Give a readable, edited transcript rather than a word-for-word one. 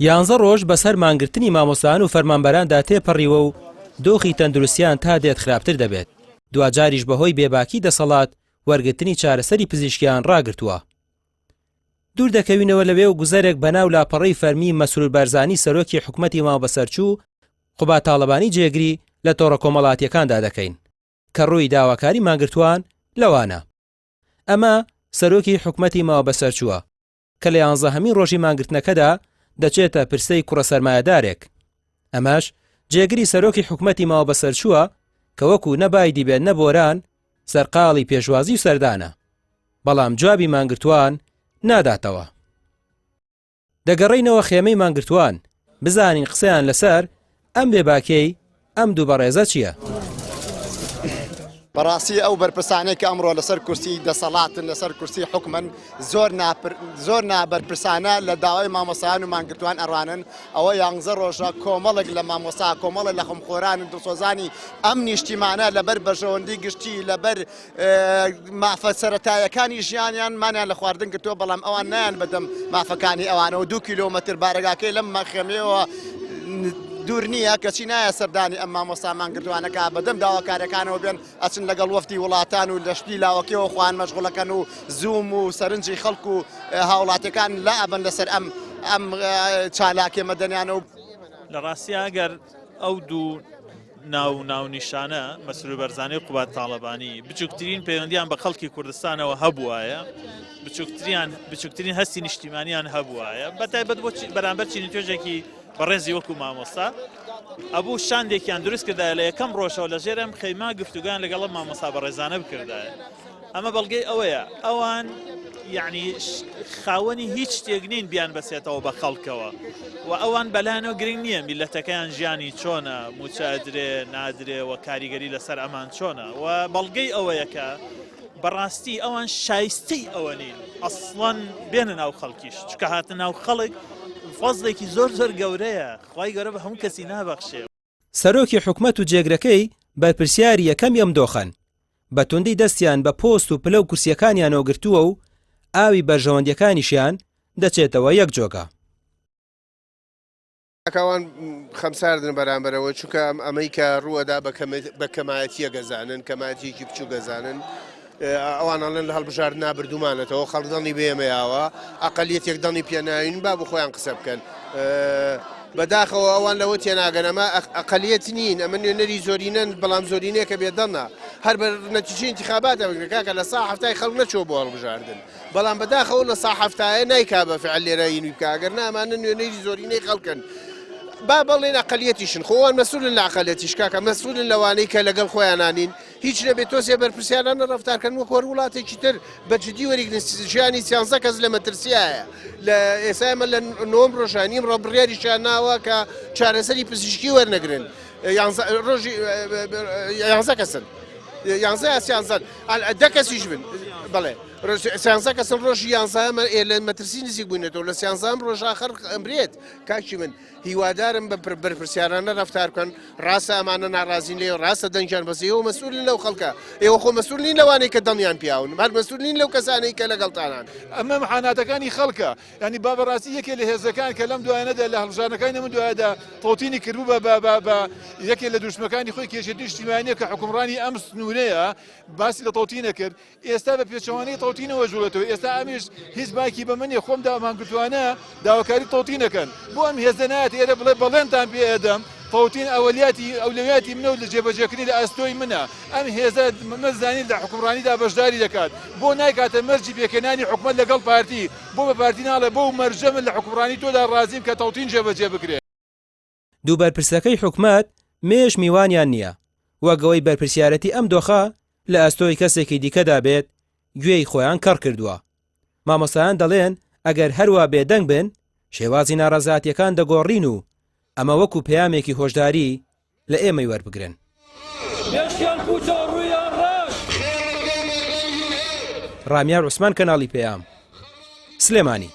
یانزە ڕۆژ بەسەر مانگرتنی مامۆستایان و فەرمانبەراندا تێپەڕیوە و دۆخی تەندروستیان تا دێت خراپتر دەبێت، دواجاریش بەهۆی بێباکی دەسەڵات وەرگرتنی چارەسەری پزیشکیان ڕاگرتووە. دوور دەکەوینەوە لەوێ و گوزەرێک بەناو لاپەڕەی فەرمی مەسرور بارزانی سەرۆکی حکومەتی ماوەبەسەرچوو قوباد تاڵەبانی جێگری لە تۆڕە کۆمەڵاتییەکاندا دەکەین کە ڕووی داواکاری مانگرتووان لەوانە ئەمە سەرۆکی حکومەتی ماوەبەسەرچووە کە لە یانزەهەمین ڕۆژی مانگرتنەکەدا دەچێتە پرسەی کوڕە سەرمایەدارێک. ئەمەش جێگری سەرۆکی حکومەتی ماوەبەسەرچووە کە وەکو نە بای دیبێت نە بۆران سەرقاڵی پێشوازی و سەردانە، بەڵام جوابی مانگرتووان ناداتەوە. دەگەڕێینەوە خێمەی مانگرتووان بزانین قسەیان لەسەر ئەم بێباکیەی ئەم دوو بەڕێزە چییە؟ بەڕاستی ئەو بەرپرسانەی کە ئەمڕۆ لەسەر کورسی دەسەڵاتن لەسەر کورسی حکومن زۆر زۆر نابەرپرسانە لە داوای مامۆسایان و مانگرتوان ئەڕوانن ئەوە یانزە ڕۆژە کۆمەڵێک لە مامۆسا کۆمەڵە لە خەمخۆران و دڵسۆزانی ئەم نیشتیمانە لەبەر بەرژەوەندی گشتی لەبەر مافە سەرەتایەکانی ژیانیان مانیان لە خواردن گرتووە بەڵام ئەوان نایان بەدەم مافەکانی ئەوانەوە دوو کیلۆمەتر بارەگاکەی لەم مەخەمەوە دوور نییە کەچی نایە سەردانی ئەم مامۆستا مانگرتوانەکە بەدەم داواکارەکانەوە بێن ئەچن لەگەڵ وەفدی وڵاتان و لەشتی لاوەکیەوە خوان مەشغوڵەکەن و زووم و سەرنجی خەڵک و هاوڵاتیەکان لا ئەبن لەسەر ئەم ئەم چالاکیە مەدەنیانە و لە ڕاستیا ئەگەر ئەو دوو ناو و ناونیشانە، مەسرور بەرزانی و قوباد تاڵەبانی، بچووکترین پەیوەندیان بە خەڵکی کوردستانەوە هەبووایە، بچووکتریان بچووکترین هەستی نیشتیمانیان هەبووایە، بە تایبەت بۆ بەرامبەر چینی توێژێکی بەڕێزی وەکو مامۆستا، ئەبوو شاندێکیان دروست کردایە لە یەکەم ڕۆژەوە لە ژێر ئەم خەیمە گفتوگۆیان لەگەڵ ئەم مامۆستا بەڕێزانە بکردایە. ئەمە بەڵگەی ئەوەیە ئەوان یعنی خاوەنی هیچ شتێک نین بیان بەسێتەوە بە خەڵکەوە و ئەوان بەلایەنەوە گرنگ نییە میلەتەکەیان ژیانی چۆنە موچە ئەدرێ نادرێ و کاریگەری لەسەر ئەمان چۆنە و بەڵگەی ئەوەیە کە بەڕاستی ئەوان شایستەی ئەوە نین ئەسڵەن بێنە ناو خەڵکیش چکە هاتە ناو خەڵک فەزڵێکی زۆر زۆر گەورەیە خوای گەورە بە هەموو کەسی نابەخشێ. سەرۆکی حکومەت و جێگرەکەی بەرپرسیاری یەکەمی ئەم دۆخەن، بە توندی دەستیان بە پۆست و پلە و کورسییەکانیانەوە گرتووە و ئاوی بەرژەوەندییەکانیشیان دەچێتەوە یەک جۆگە. ئەوان خەمساردن بەرامبەرەوە چونکە ئەمەی کە ڕووەدا بە کەمایەتیەک ئەزانن، کەمایەتیەکی بچووک ئەزانن. ئەوان ئەڵێن لە هەڵبژاردنا بردوومانەتەوە، خەڵک دەنگی بە ئێمە یاوە، ئەقەلیەتێک دەنگی پێ ناوین، با بۆ خۆیان قسە بکەن. بەداخەوە ئەوان لەوە تێناگەن ئەمە ئەقەلیەت نین، ئەمە نوێنەری زۆرینەن، بەڵام زۆرینەیەکە بێدەنگە. هەر بە نەتیجەی ئینتیخاباتە بگرە کاکە لە سا حەفتای خەڵک نەچووە بۆ هەڵبژاردن. بەڵام بەداخەوە لە سا حەفتایە نایکا بە فعل لێرە ینوی بکا، ئەگەر نا ئەمانە نوێنەری زۆرینەی خەڵکن. با بڵێن ئەقەلیەتیشن، خۆ ئەوان مەسئولن لە ئەقەلیەتیش کاکە، مەسئولن لەوانەی کە لەگەڵ خۆیانا نین. هیچ نەبێت تۆزێ بەرپرسیارانە ڕەفتارکەن وەک هەر وڵاتێکی تر بە جدی وەریگرن ژیانی سیانزە کەس لە مەترسیایە لە ئێستا ئێمە لە نۆم ڕۆژان ئیمڕۆ بڕیاریشیان ناوە کە چارەسەری پزیشکی وەرنەگرن ڕۆژی یانزە کەسن یانزە یا سیانزەن دە کەسیش بن بەڵێ سیانزە کەسن ڕۆژی یانزەمە لە مەترسی نزیک بووینەتەوە لە سیانزەم ڕۆژ ئاخر ئەمرێت کاکی من هیوادارم بە بەرپرسیارانە ڕەفتار بکەن، ڕاستە ئەمانە ناڕازین لێ، ڕاستە دەنگیان بەس ئێوە مەسئولن لەو خەڵکە، ئێوە خۆ مەسئول نین لەوانەی کە دەنگیان پیاون، هەر مەسئول نین لەو کەسانەی کە لەگەڵتانان. ئەمە محاناتەکانی خەڵکە، یانی با بەڕاستی یەکێ لە هێزەکان کە لەم دوایانەدا لە هەڵبژاردنەکانی ئەم دوایەدا تەوتینی کردبوو بە بە بە یەکێ لە دروشمەکانی خۆی کە یەکێتی نیشتیمانییە کە حوکمڕانی ئەم سنوورەیە باسی لە تەوتین ئەکرد، ئێستا بە پێچەوانەی تەوتینەوە جوڵێتەوە، ئێستا ئەمیش هیچ باکی بە من نیە، خۆم مانگرتوانە داواکاری تەوتین ئەکەن، بۆ ئەم هێزە نایەت ئێرە بڵێ بەڵێنتان پێ ئەدەم تەوتین ئەوەلیاتی ئەولەویاتی منە و لە جێبەجێکردنی لە ئەستۆی منە، ئەم هێزە مەزانین لە حوکمڕانیدا بەشداری دەکات، بۆ نایکاتە مەرجی پێکهێنانی حکومەت لەگەڵ پارتی، بۆ بە پارتی ناڵێ بەو مەرجە من لە حوکمڕانی تۆدا ڕازیم کە تەوتین جێبەجێ بکرێ. دوو بەرپرسەکەی حکومەت مێش میوانیان نییە، وەک ئەوەی بەرپرسیارەتی ئەم دۆخە لە ئەستۆی کەسێکی دیکەدا بێت، گوێی خۆیان کەڕ کردووە. مامۆستایان دەڵێن ئەگەر هەروا بێدەنگ بن، شێوازی ناڕەزایەتییەکان دەگۆڕین و ئەمە وەکو پەیامێکی هۆشداری لە ئێمەی وەربگرن. مێشکیان پوچە و ڕوویان ڕەش. ڕامیار عوسمان کەناڵی پەیام، سلێمانی.